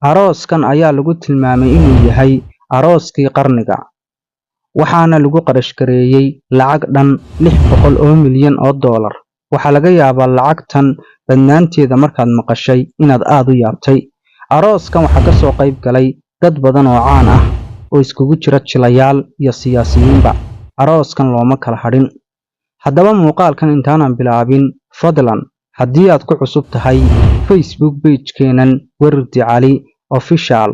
Arooskan ayaa lagu tilmaamay inuu yahay arooskii qarniga, waxaana lagu qarash gareeyay lacag dhan $600 milyan. Waxaa laga yaabaa lacagtan badnaanteeda markaad maqashay inaad aad u yaabtay. Arooskan waxaa ka soo qayb galay dad badan oo caan ah oo iskugu jira jilayaal iyo siyaasiyiinba. Arooskan looma kala hadhin. Haddaba muuqaalkan intaanan bilaabin, fadlan haddii aad ku cusub tahay Facebook page-keenan Wardi Cali Official,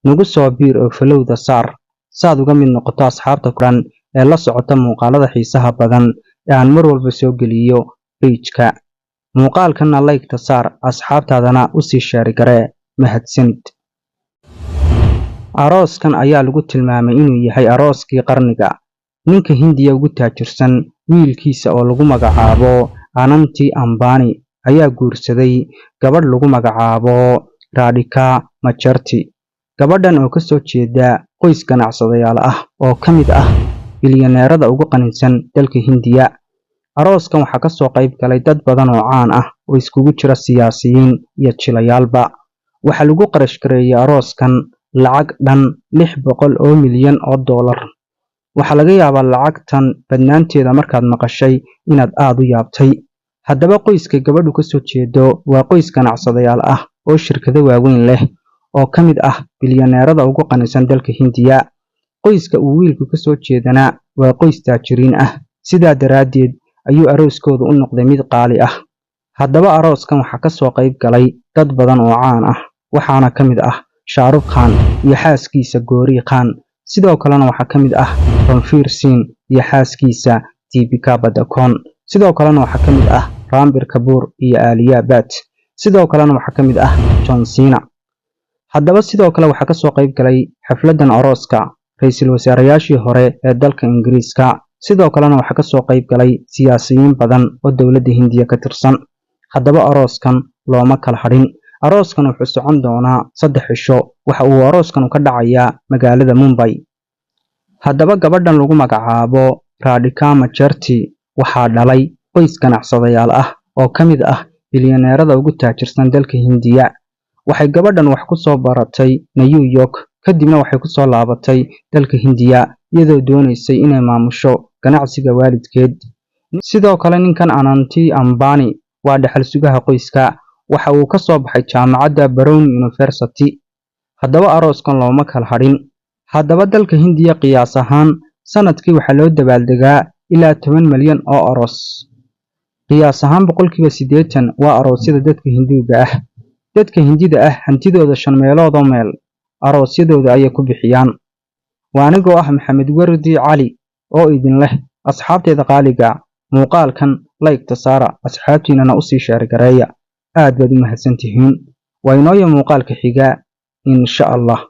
nagu soo biir oo follow-da saar saad uga mid noqoto asxaabta kuran ee la socota muuqaalada xiisaha badan ee aan mar walba soo geliyo page-ka. Muuqaalkanna like-ta saar, asxaabtaadana u sii share garee. Mahadsanid. Arooskan ayaa lagu tilmaamay inuu yahay arooskii qarniga. Ninka Hindiya ugu taajirsan wiilkiisa oo lagu magacaabo Ananti Ambani ayaa guursaday gabadh lagu magacaabo Radhika Merchant. Gabadhan oo ka soo jeeda qoys ganacsadayaal ah oo ka mid ah bilyaneerada ugu qanisan dalka Hindiya. Arooskan waxaa ka soo qayb galay dad badan oo caan ah oo iskugu jira siyaasiyiin iyo jilayaalba. Waxaa lagu qarash gareeyay arooskan lacag dhan $600 milyan. Waxaa laga yaabaa lacagtan badnaanteeda markaad maqashay inaad aad u yaabtay. Haddaba qoyska gabadhu ka soo jeedo waa qoys ganacsadayaal ah oo shirkado waaweyn leh oo ka mid ah bilyaneerada ugu qanisan dalka Hindiya. Qoyska uu wiilku ka soo jeedana waa qoys taajiriin ah. Sidaa daraaddeed ayuu arooskoodu u noqday mid qaali ah. Haddaba arooskan waxaa ka soo qayb galay dad badan oo caan ah, waxaana ka mid ah Shah Rukh Khan iyo xaaskiisa Gauri Khan. Sidoo kalena waxaa ka mid ah Ranveer Singh iyo xaaskiisa Deepika Padukone. Sidoo kalena waxaa ka mid ah Ranbir Kapoor iyo Alia Bhatt. Sidoo kalena waxaa ka mid ah John Cena. Haddaba sidoo kale waxaa kasoo qayb galay xafladan arooska ra-iisul wasaarayaashii hore ee dalka Ingiriiska. Sidoo kalena waxaa kasoo qayb galay siyaasiyiin badan oo dowladda Hindiya ka tirsan. Haddaba arooskan looma kala hadhin. Arooskan wuxuu socon doonaa 3 cisho. Waxa uu arooskan ka dhacayaa magaalada Mumbai. Haddaba gabadhan lagu magacaabo Radhika Merchant waxaa dhalay qoys ganacsadayaal ah oo ka mid ah bilyaneerada ugu taajirsan dalka Hindiya. Waxay gabadhan wax ku soo baratay New York, kadibna waxay ku soo laabatay dalka Hindiya iyadoo doonaysay inay maamusho ganacsiga waalidkeed. Sidoo kale ninkan Ananti Ambani waa dhaxal sugaha qoyska. Waxa uu ka soo baxay jaamacadda Brown University. Haddaba arooskan looma kala hadhin. Haddaba dalka Hindiya qiyaas ahaan sanadkii waxaa loo dabaaldegaa ilaa 10 malyan oo aroos. Qiyaas ahaan 80% waa aroosyada dadka Hinduuga ah. Dadka Hindida ah hantidooda shan meelood oo meel aroosyadooda ayay ku bixiyaan. Waa anigoo ah Maxamed Wardi Cali oo idin leh, asxaabteeda qaaliga, muuqaalkan like-ta saara, asxaabtiinana usii share gareeya. Aad baad u mahadsantihiin. Waa inooya muuqaalka xiga, insha Allah.